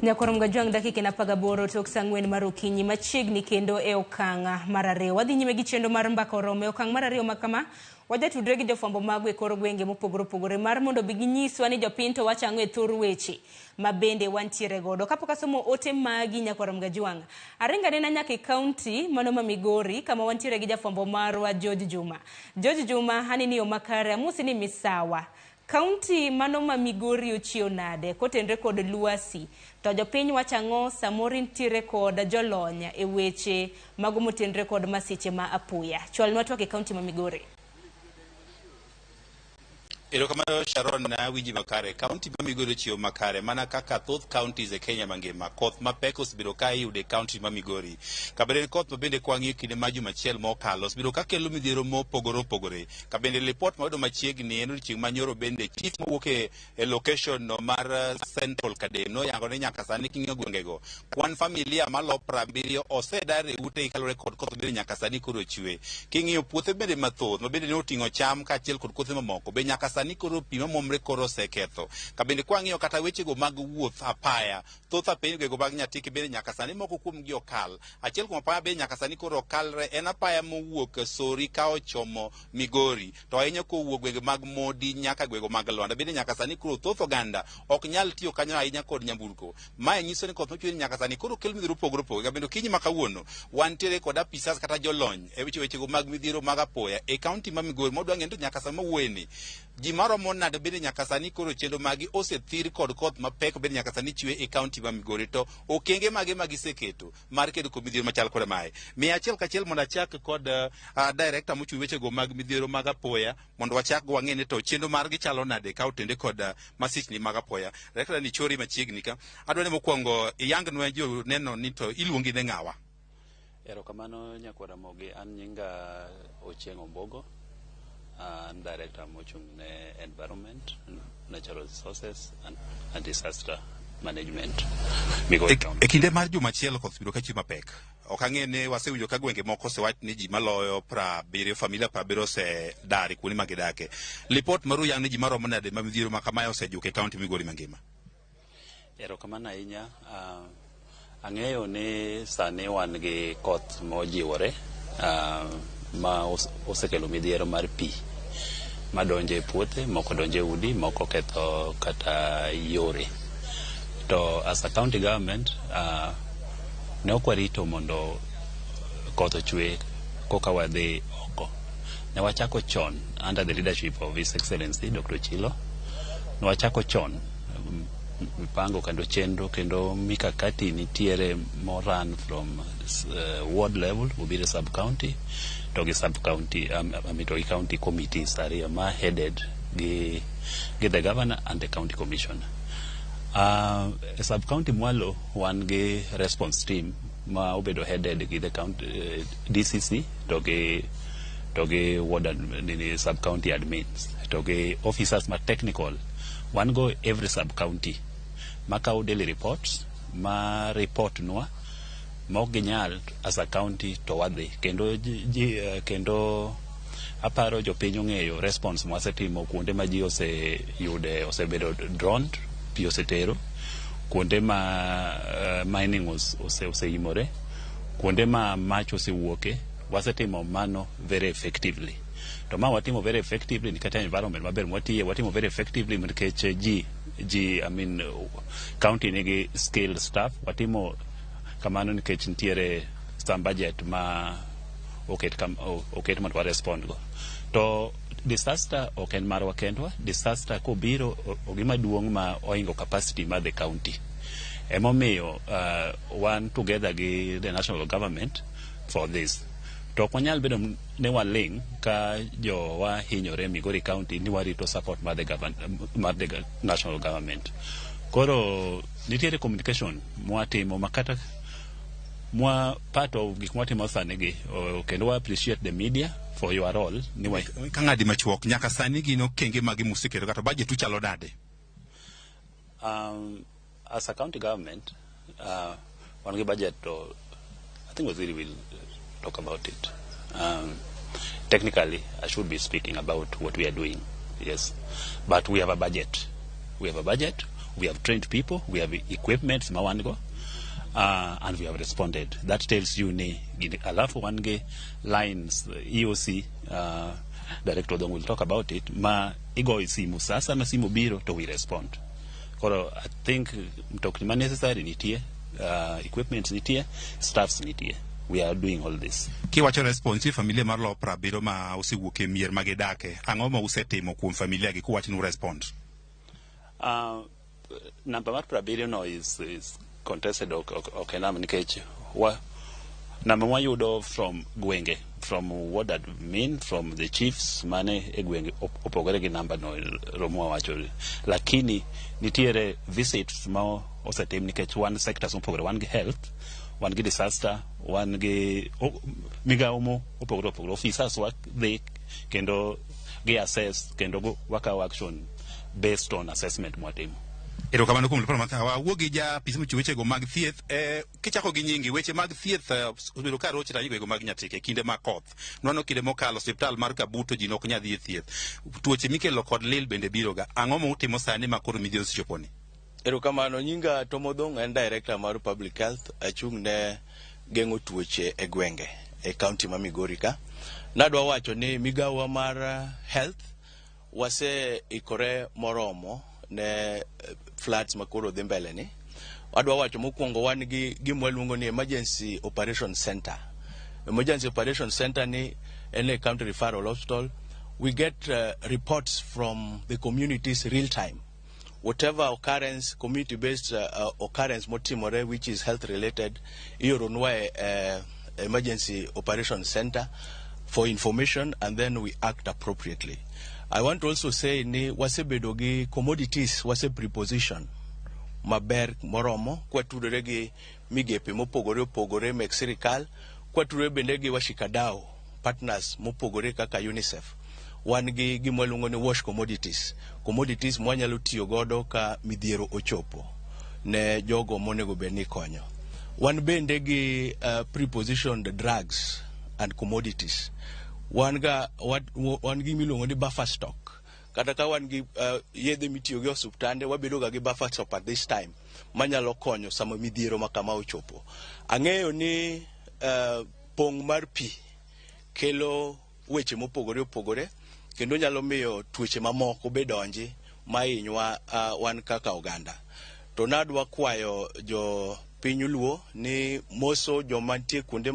Nyakwar Mgajwang' dakika en 18 tok saa 4 mar okinyi machiegni kendo e okang' mar ariyo. Wadhi nyime gi chenro mar mbaka oromo. E okang' mar ariyo ma kama, wajatudre gi jofwambo mago e kor gwenge mopogore opogore mar mondo bi ginyiswa ni jopiny to wacho ang'o e thor weche ma bende wantiere godo. Kapok asomo ote magi Nyakwar Mgajwang', aringo anena nyaka e kaunti mano ma Migori kama wantiere gi jafwambo marwa George Juma. George Juma, aneni yo makare, amosi ni misawa. Kaunti mano ma Migori ochiew nade kotenre kod lwasi? To jopiny wacho ang'o samoro intiere kod jolony e weche mago motenre kod masiche ma apoya? Chwalnwa twak e kaunti ma Migori. Erokamano Sharon, awinji makare. Kaunti ma Migori ochiewo makare mana kaka thoth counties e Kenya mangima. Koth mapek osebedo ka iyudo e kaunti ma Migori. Kabende en koth ma bende kwang'iyo kinde ma juma achiel mokalo osebedo ka kelo midhiero mopogore opogore. Kabende lipot ma wayudo machiegni en odiochieng' ma nyoro bende chief mowuok e location no mar Central Kadem noyango ni nyaka sani king'iyo gwengego kwan familia malo 70 osedar e ute kaluwore kod koth bende nyaka sani koro chwe. King'iyo puothe bende mathoth ma bende ne oting'o cham kaachiel kod kothe mamoko be nyaka sani koro pi mamwomre koro oseketho. Kabende kwang'iyo kata wechego mag wuoth apaya, thoth apenygo mag Nyatike bende nyaka sani moko kuomgi okal. Achiel kuom apaya bende nyaka sani koro okalre en apaya mowuok Sori ka ochomo Migori, to ahinya kowuok gwenge mag Modi nyaka gwenge mag Lwanda bende nyaka sani koro thoth oganda ok nyal tiyo kanyo ahinya kod nyamburko. Mae nyiso ni koth mochwe nyaka sani koro kelo midhiero mopogore opogore. Kabende okinyi ma kawuono wantiere kod apisas kata jolony e wechego mag midhiero mag apoya e kaunti ma Migori modwa ng'eyo ni to nyaka sama wuoye ni ji maromo nade bende nyaka sani koro chenro magi osethir kod koth mapek bende nyaka sani chwe e kaunti ma Migori to okenge mage ma giseketo mar kedo kod midhiero machal kod mae. Miya achiel kachiel mondo achak kod director mochung' wechego mag midhiero mag apoya mondo wachak go wang'e ni to chenro margi chalo nade ka otende kod masichni mag apoya. Director ni chori machiegni ka. Adwa ni mokwongo iyangnwa jo neno ni to iluongi ne ng'awa. Erokamano nyakwar Ramogi, an nyinga Ochieng' Ombogo, an director mochung' ne environment, natural resources and disaster management. Migori County. E kinde mar juma achiel koth biro ka chwe mapek. Ok ang'e ni wasewinjo ka gwenge moko osewach ni ji maloyo 70, familia 70 osedar e kuonde ma gidake. Lipot maru yang ni ji maromo nade ma midhiero ma kamae osejuko e kaunti Migori mangima? Erokamano ahinya. Ang'eyo ni sani wan gi koth mojiwore ma osekelo midhiero mar pi madonjo e puothe, moko donjo e udi, moko ketho kata yore. To as a county government, ne ok warito mondo koth ochwe koka wadhi oko. Ne wachako chon under the leadership of His Excellency Dr. Chilo. Ne wachako chon mipango kendo chenro kendo mikakati nitiere moran from ward level obiro sub county to gi sub county I mean, to gi county committees ariyo ma headed gi the governor and the county commissioner. E sub county mwalo wan gi response team ma obedo headed gi the county DCC to gi ward nini sub county admins to gi officers ma technical wan go every sub county makawo daily reports ma report nwa ma ok ginyal as a county to wadhi kendo ji, kendo aparo jopiny ong'eyo response mwasetimo kuonde ma ji oseyude osebedo drowned, pi osetero kuonde ma mining oseimore kuonde ma mach osewuoke. Wasetimo mano very effectively to ma watimo very effectively nikech environment maber mwatiye. Watimo very effectively nikech ji I mean, county nigi skilled staff. Watimo kamano nikech nitiere some budget ma oket mondo wa respond go. To disaster ok en marwa kendwa. Disaster kobiro gima duong' ma ohingo capacity mar the county. Emomiyo wan together gi the national government for this. To ok wanyal bedo ni waling' ka jowa hinyore Migori County ni warito support mar the national government. Koro nitiere communication mwatimo ma kata mwa part of gik mwatimo sani gi kendo wa appreciate the media for your role ni wa. Ka ng'adi machuok, nyaka sani gin okenge mage museketo kata budget uchalo nade? As a county government, wan gi budget to I think Waziri will talk about it. Technically, I should be speaking about what we are doing, yes. But we have a budget. We have a budget. We have trained people, we have equipment ma wan go, and we have responded. That tells you ni gini. Alafu wan gi lines, EOC, Director Odong will talk about it, ma igoyo simu sasa ma simu biro to we respond. Koro I think mtokni ma necessary nitie, equipment nitie, staffs nitie. We are doing all this. Kiwacho response nitie familia mar lo 70 ma osewuok e mier ma gidake. Ang'o ma usetimo kuom familia gi kuwach ni respond? Namba mar 70 no is contested, ok en nikech wa namba mwayudo from gwenge, from what admin, from the chiefs mane e gwenge opogore gi namba no romo wacho, lakini nitiere visits ma osetim nikech wan sectors mopogore, wan gi health, wan gi disaster, wan gi migawo mo opogore opogore. Officers wa dhi kendo gi assess kendo wakawo action based on assessment mwatimo. Erokamano kuom lipot mar wawuo gi ja apis mochiwo wechego mag thieth. Kichako gi nyingi, weche mag thieth osebedo ka rochre ahinya gwenge mag Nyatike kinde mag koth. Nwano kinde mokalo osiptal mar Kabuto ji nok nyal dhi e thieth. Tuoche mikelo kod lil bende biro ga. Ang'o ma utimo sani ma koro midhiero osechoponi? Erokamano, nyinga Tom Odhong, en director mar public health, achung' ne geng'o tuoche e gwenge e county ma Migori ka. Nadwa wacho ni migawa mar health waseikore moromo ne floods makoro dhi mbele ni. Adwa wacho mokwongo, wan gi gima waluongo ni emergency operation center. Emergency operation center ni en e county referral hospital. We get reports from the communities real time. Whatever occurrence, community based occurrence motimore which is health related, ioronwa e emergency operation center for information and then we act appropriately. I want to also say ni wasebedo gi commodities, wase preposition maber moromo kwatudore gi migepe mopogore opogore mek sirikal, kwatudore bende gi washikadau partners mopogore kaka UNICEF. Wan gi gima waluongo ni wash commodities, commodities mwanyalo tiyo godo ka midhiero ochopo ne jogo monego bed ni konyo. Wan bende gi prepositioned drugs and commodities. Wan ga wan gi miluongo ni buffer stock. Kata ka wan gi yedhe mitiyo gi osuptande, wabedo ga gi buffer stock at this time manyalo konyo sama midhiero ma kama ochopo. Ang'eyo ni pong' mar pi kelo weche mopogore opogore kendo nyalo miyo tuoche mamoko be donji mahinywa wan kaka oganda. To nadwa kwayo jo piny Luo ni moso joma nitie kuonde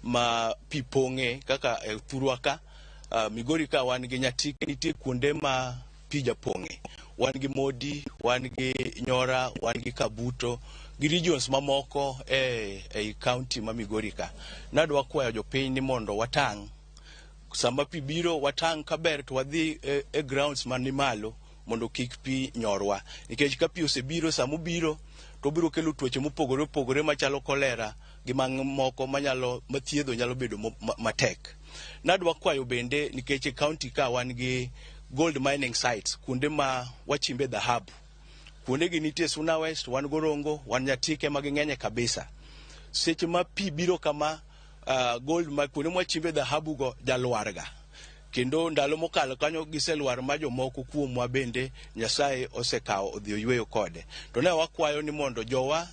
ma pi pong'e kaka e thurwa ka, Migori ka wan gi Nyatike, nitie kuonde ma pi japong'e. Wan gi Modi, wan gi Nyora, wan gi Kabuto gi regions mamoko e county ma Migori ka. Nadwa kwayo jopiny ni mondo watang' sama pi biro, watang' kaber to wadhi e grounds mani malo mondo kik pi nyorwa, nikech ka pi osebiro, samobiro to obiro kelo tuoche mopogore opogore machalo kolera gi mamoko manyalo mathiedho nyalo bedo matek. Nadwa kwayo bende nikech e county ka wan gi gold mining sites, kuonde ma wachimbe dhahabu. Kuonde gi nitie Suna West, wan Gorongo, wan Nyatike ma ging'enye kabisa. Seche ma pi biro kama, gold ma kuonde mwachimbe dhahabu go jalwar ga. Kendo ndalo mokalo kanyo giselwar ma jomoko kuomwa bende Nyasaye osekawo odhi oyweyo kode. To ne wakwayo ni mondo jowa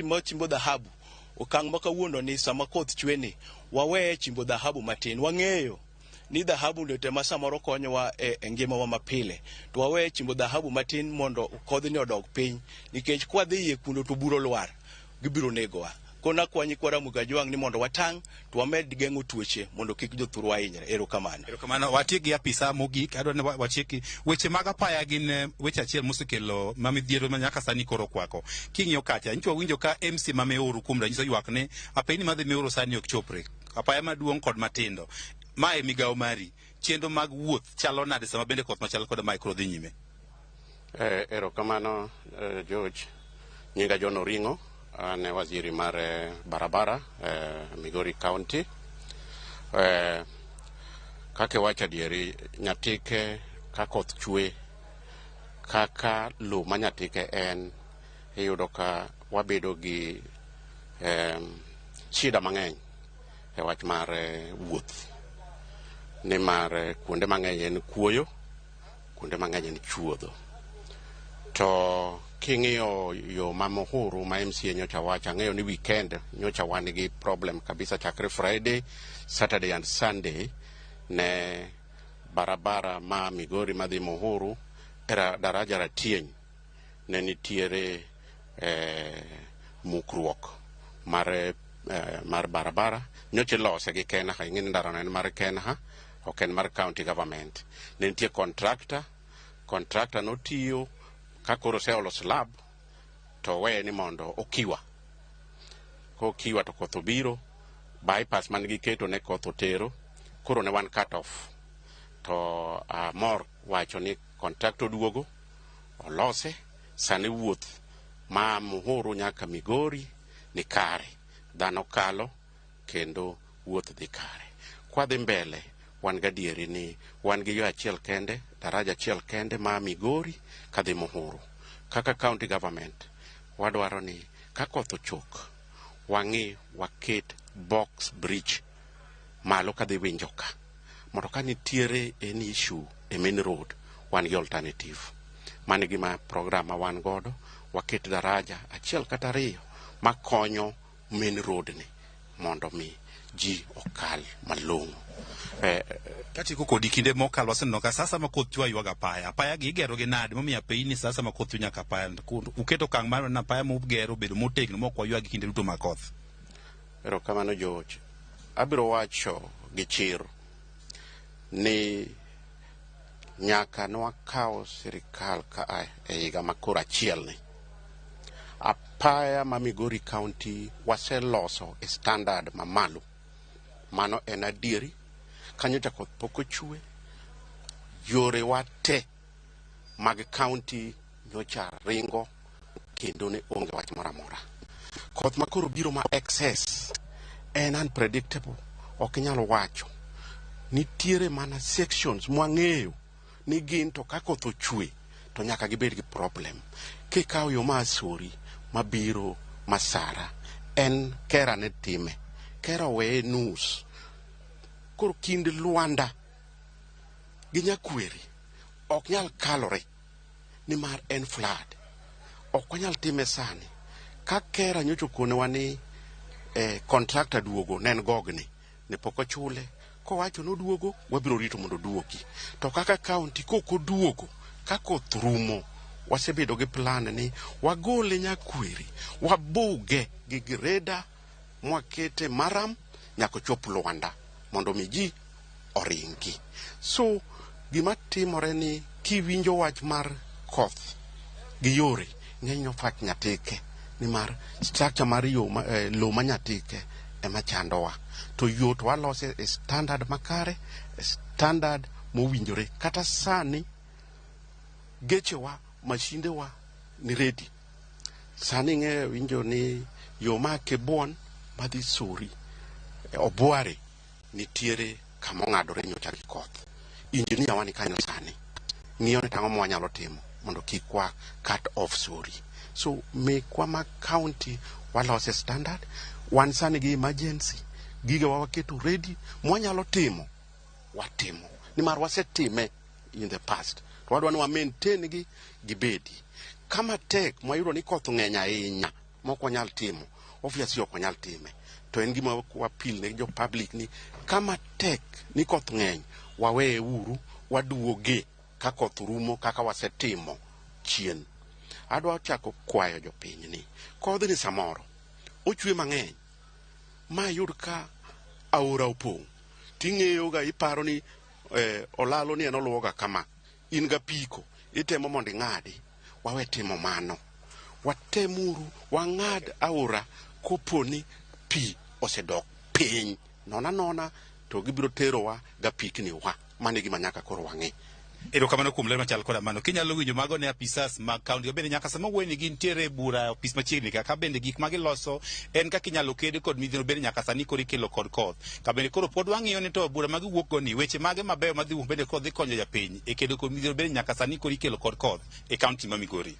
machimbo dhahabu, okang' ma kawuono ni sama koth chwe ni waweye chimbo dhahabu matin. Wang'eyo ni dhahabu ndo tema samoro konyowa e ngimawa mapile, to waweye chimbo dhahabu matin mondo kodhni odog piny, nikech kwadhi iye kundo to buro lwar, gibiro negowa. Koro nakwa nyikwa Ramogi Ajwang' ni mondo watang' to wamed geng'o tuoche mondo kik jothurwa hinyre. Erokamano. Erokamano. Watiek gi apisa mogik. Adwa ni watieki weche mag apaya gin weche achiel mosekelo ma midhiero ma nyaka sani koro kwako. King'iyo kacha, nyicho wawinjo ka MC ma Meuru kuom ranyisi oywak ni apeyni madhi Meuru sani ok chopre. Apaya maduong' kod matindo. Ma e migawo mari. Chenro mag wuoth chalo nade sama bende koth machal koda mae koro dhi nyime? Erokamano, George. Nyinga John Oringo, an e waziri mar barabara Migori County. Kaka iwacho adieri, Nyatike ka koth chwe, kaka lo ma Nyatike en, iyudo ka wabedo gi shida mang'eny e wach mar wuoth. Nimar kuonde mang'eny en kuoyo, kuonde mang'eny en chuodho. To To king'iyo yo ma Muhuru ma MCA nyocha wacho, ang'eyo ni weekend nyocha wan gi problem kabisa chakre Friday, Saturday and Sunday ne barabara ma Migori madhi Muhuru e daraja Ratieny ne nitiere mukruok mar barabara. Nyocha ilose gi KeNHA. Ing'e ni ndarano en mar KeNHA, ok en mar county government. Ne nitie contractor, contractor notiyo ka koro oseolo slab to oweye ni mondo okiwa. Kokiwa to koth obiro, bypass man giketo ne koth otero, koro ne wan cut off. To amor wacho ni contractor oduogo, olose, sani wuoth ma Muhuru nyaka Migori ni kare. Dhano kalo kendo wuoth dhi kare. Kwadhi mbele, wan gadieri ni wan gi yo achiel kende, daraja achiel kende ma Migori kadhi Muhuru. Kaka county government, wadwaro ni ka koth ochok, wang'i waket box bridge malo kadhi winjo ka. Mondo ka nitiere any issue e main road, wan gi alternative. Mano e gima program ma wan godo, waket daraja achiel kata ariyo makonyo main road ni mondo mi ji okal malong'o. Katieko kodi, kinde mokalo waseneno ka sasa ma koth chwe ywago apaya. Apaya gi igero gi nade momiyo apeyini sasa ma koth chwe nyaka apaya? Uketo okang' mar apaya mugero obedo motegno mok waywagi kinde duto mag koth. Erokamano, George. Abiro wacho gi chir ni nyaka nwakaw sirikal ka e higa ma koro achiel ni. Apaya ma Migori County waseloso e standard mamalo. Mano en adieri. Kanyocha koth pok ochwe. Yorewa te mag county nyocha ringo kendo ne onge wach moro amora. Koth ma koro biro ma excess en unpredictable. Ok inyal wacho. Nitiere mana sections mwang'eyo ni gin to ka koth ochwe to nyaka gibed gi problem. Kikawo yo ma Asori mabiro Masara, en KeRRA ne time. KeRRA oweye nus. Koro kind Lwanda gi Nyakweri ok nyal kalore nimar en flood. Ok wanyal time sani. Ka KeRRA nyocha okonewa ni contractor duogo ne en gogni ne pok ochule. Kowacho noduogo, wabiro rito mondo oduogi. To kaka county kok oduogo, ka koth rumo, wasebedo gi plan ni wagole Nyakweri, wabuge gi greda mwakete maram nyaka ochop Lwanda mondo mi ji oringi. So gima timore ni kiwinjo wach mar koth gi yore, ng'eny ofak Nyatike nimar structure mar yo ma, lo ma Nyatike ema chandowa. To yo to walose e standard makare, e standard mowinjore. Kata sani gechewa, mashindewa ni ready. Sani ing'eyo winjo ni yo ma Kibuon madhi Sori, Obware nitiere kama ong'adore nyocha gi koth. Engineer wa ni kanyo sani ng'iyo ni tang'o ma wanyalo timo mondo kik wa cut off Sori. So mekwa ma county walose standard, wan sani gi emergency, gigewa waketo ready, mwanyalo timo watimo nimar wasetime in the past. To wadwa ni wa maintain gi gibedi. Kama tek mwayudo ni koth ng'eny ahinya mok wanyal timo, obviously ok wanyal time. To en gima wapil ne jo public ni kama tek ni koth ng'eny, waweye uru, waduoge ka koth rumo kaka wasetimo chien. Adwa chako kwayo jopiny ni kodhni samoro ochwe mang'eny ma yud ka aora opong' ting'eyo ga iparo ni olalo ni en oluwo ga kama in ga piko itemo mondo ing'adi. Wawe timo mano, watemuru wang'ad aora koponi pi osedok piny nona nona to gibiro terowa ga pikni wa. Mano e gima nyaka koro wang'e. Erokamano kuom ler machal koda mano. Kinyalo winjo mago ne apisas mag kaunti bende nyaka sama wuoyo ni gintiere e bura e ofis machiegni ka bende gik ma giloso en kaka inyalo ked kod midhiero bende nyaka sani koro ikelo kod koth. Ka bende koro pod wang'iyo ni to bura ma giwuok go ni weche mage mabeyo madhi wuok bende koro dhi konyo japiny e kedo kod midhiero bende nyaka sani koro ikelo kod koth e kaunti ma Migori.